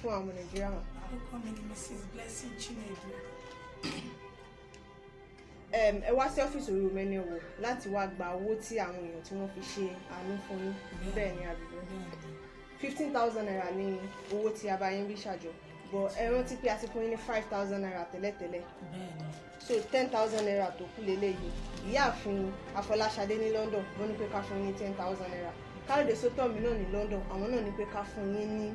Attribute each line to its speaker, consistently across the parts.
Speaker 1: fún àwọn ọmọ Nàìjíríà mà.
Speaker 2: Orúkọ mi ni Mrs. Blessing Chinedu.
Speaker 1: Ẹ wá sí ọ́fíìsì Orí Omi Ẹni Ọ̀wọ̀ láti wá gba owó tí àwọn èèyàn tí wọ́n fi ṣe àánú fún yín. Bẹ́ẹ̀ ni àbí bẹ́ẹ̀?
Speaker 2: Bẹ́ẹ̀ni.
Speaker 1: ₦15,000 ní owó tí a bá yín rí ṣàjọ, but ẹ rántí pé a ti fún yín ní ₦5,000 tẹ́lẹ̀tẹ́lẹ̀.
Speaker 2: Bẹ́ẹ̀ni.
Speaker 1: So ₦10,000 tó kù lélẹ́yìí, Ìyáàfin Afọláṣadé ní London, wọ́n ní pé ká fún yín ní ₦10,000. Káyọ̀dé Sótọ́mì náà ní London, àwọn náà ní pé ká fún yín ní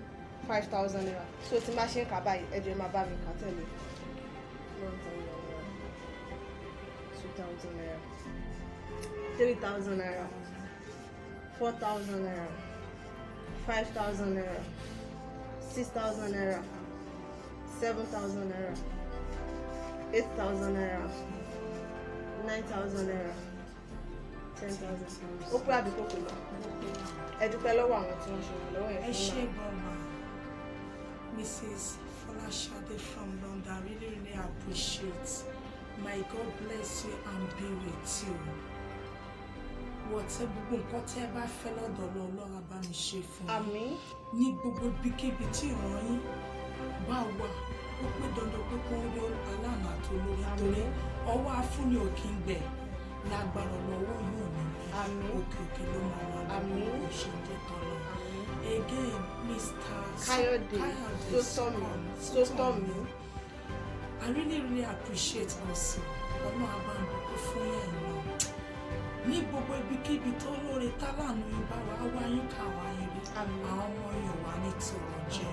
Speaker 1: ₦5,000. So tí n bá ṣe ń kà báyìí, ẹ jọ̀ọ́, ẹ máa bá mi kà tẹ̀lé: ₦1,000, ₦2,000, ₦3,000, ₦4,000, ₦5,000, ₦6,000, ₦7,000, ₦8,000, ₦9,000, 10,000. Ó pé àbí kò pé mọ́? Ẹ dúpẹ́ lọ́wọ́ àwọn tí wọ́n ṣe ìrànlọ́wọ́ yẹn
Speaker 2: Ẹ
Speaker 1: fún
Speaker 2: ṣé
Speaker 1: wa.
Speaker 2: gan ma. Mrs. Folashade from London, really, really appreciate. My God bless you and be with you. Wọ́tẹ́ gbogbo nǹkan tẹ́ ẹ bá fẹ́ lọ́dọ̀ Ọlọ́run, á bá mi ṣe fún yín.
Speaker 1: Àmín.
Speaker 2: Ní gbogbo ibikíbi tí ìran yín bá wà, ó pé dandan pé kó rí aláàánú àti olórí, torí ọwọ́ afúnni ò kí ń gbẹ. Lágbára lọ́wọ́ yóò ní gbẹ.
Speaker 1: Àmín.
Speaker 2: Òkè òkè ló máa lọ.
Speaker 1: Àmín.
Speaker 2: Gbogbo ṣe ń jẹ́ tọ́lọ́.
Speaker 1: Àmín.
Speaker 2: Again, Mr.
Speaker 1: Káyọ̀dé Sótọ́mì Sótọ́mì.
Speaker 2: I really, really appreciate also. Ọlọ́run á bá ń bùkún fún yẹn náà. Ní gbogbo ibikíbi tó lóore tálànù yín bá wà, á wá yín ká wá yín rí.
Speaker 1: Àmín.
Speaker 2: Àwọn ọmọ yín ò wá ní tọrọ jẹ,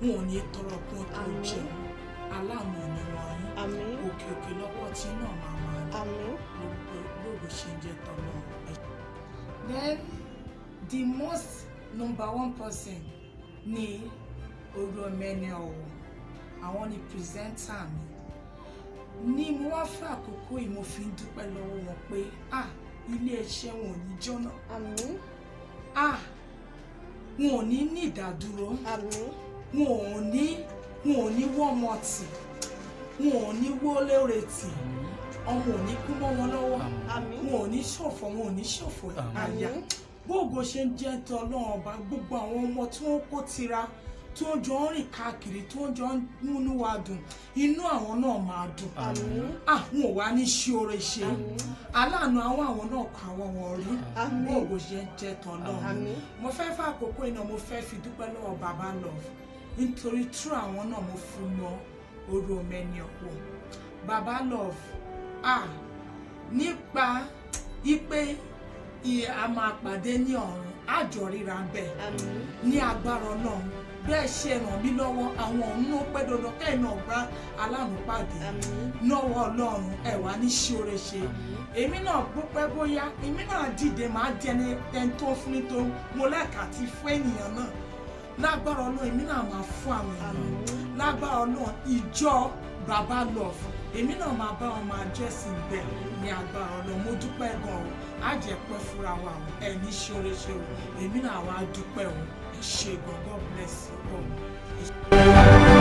Speaker 2: wọn ò ní tọrọ kún tó
Speaker 1: Àmín.
Speaker 2: jẹun. Aláàánú ò ní wọn yín.
Speaker 1: Àmín.
Speaker 2: Òkè òkè lọ́wọ́ tí náà máa máa lọ.
Speaker 1: Àmín.
Speaker 2: Gbogbo ṣe ń jẹ́ tọ́lọ́. Then the most number one person ní Orí Omi Ẹni Ọ̀wọ̀, àwọn ni presenter mi ní. Mo wá fẹ́ àkókò yìí, mo fi ń dúpẹ́ lọ́wọ́ wọn pé, ah, iléeṣẹ́ wọn ò ní jóná.
Speaker 1: Àmín.
Speaker 2: Ah, wọn ò ní ní ìdádúró.
Speaker 1: Àmín.
Speaker 2: Wọn ò ní wọ́mọ tì, wọn ò ní wó lóore tì, ọmọ ò ní kú mọ́ wọn lọ́wọ́.
Speaker 1: Àmín.
Speaker 2: Wọn ò ní ṣọ̀fọ̀, wọn ò ní ṣọ̀fọ̀ àyà.
Speaker 1: Àmín.
Speaker 2: Bóògùn ṣe ń jẹ́ tọ́ Ọlọ́run Ọba, gbogbo àwọn ọmọ tí wọ́n kó tira, tí wọ́n jọ ń rìn káàkiri, tí wọ́n jọ ń múnú wa dùn, inú àwọn náà máa dùn.
Speaker 1: Àmín.
Speaker 2: Àwọn ò wá ní ṣí oore ṣe. Aláàánú àwọn náà kọ àwọn wọn rí.
Speaker 1: Àmín.
Speaker 2: Bóògùn ṣe ń jẹ́ tọ́ Ọlọ́run.
Speaker 1: Àmín.
Speaker 2: Mo fẹ́ fà àkókò iná, mo fẹ́ fi dúpẹ́ lọ́wọ́ Baba Love, nítorí through àwọn náà mo fi mọ Orí Omi Ẹni Ọ̀wọ̀. Baba Love, ah, nípa ipe a máa pàdé ní ọ̀run, àjọ ríra bẹ́ẹ̀.
Speaker 1: Àmín.
Speaker 2: Ní agbára Ọlọ́run, bẹ́ẹ̀ ṣe ràn mí lọ́wọ́, àwọn ọ̀hún náà pẹ́ dandan kẹ́yìn náà gbá aláàánú pàdé.
Speaker 1: Àmín.
Speaker 2: Lọ́wọ́ Ọlọ́run, ẹ̀ wá ní ṣoore ṣe. Èmi náà bó pẹ́ bóyá, èmi náà dìde, máa di ẹni tó ń fún, nítorí mo lẹ́ka àti fún ènìyàn náà. Lágbára Ọlọ́run, èmi náà máa fún àwọn èèyàn. Lágbára Ọlọ́run, ìjọ Baba Love, èmi náà máa bá wọn máa jẹ́sìn bẹ́ẹ̀ ní agbára Ọlọ́run. Mo dúpẹ́ gan o. Á jẹ́ pẹ́ fúnra wa o. Ẹ̀ ní ṣoore ṣe o. Èmi náà wá dúpẹ́ o. Ẹ ṣé gan. God bless you all.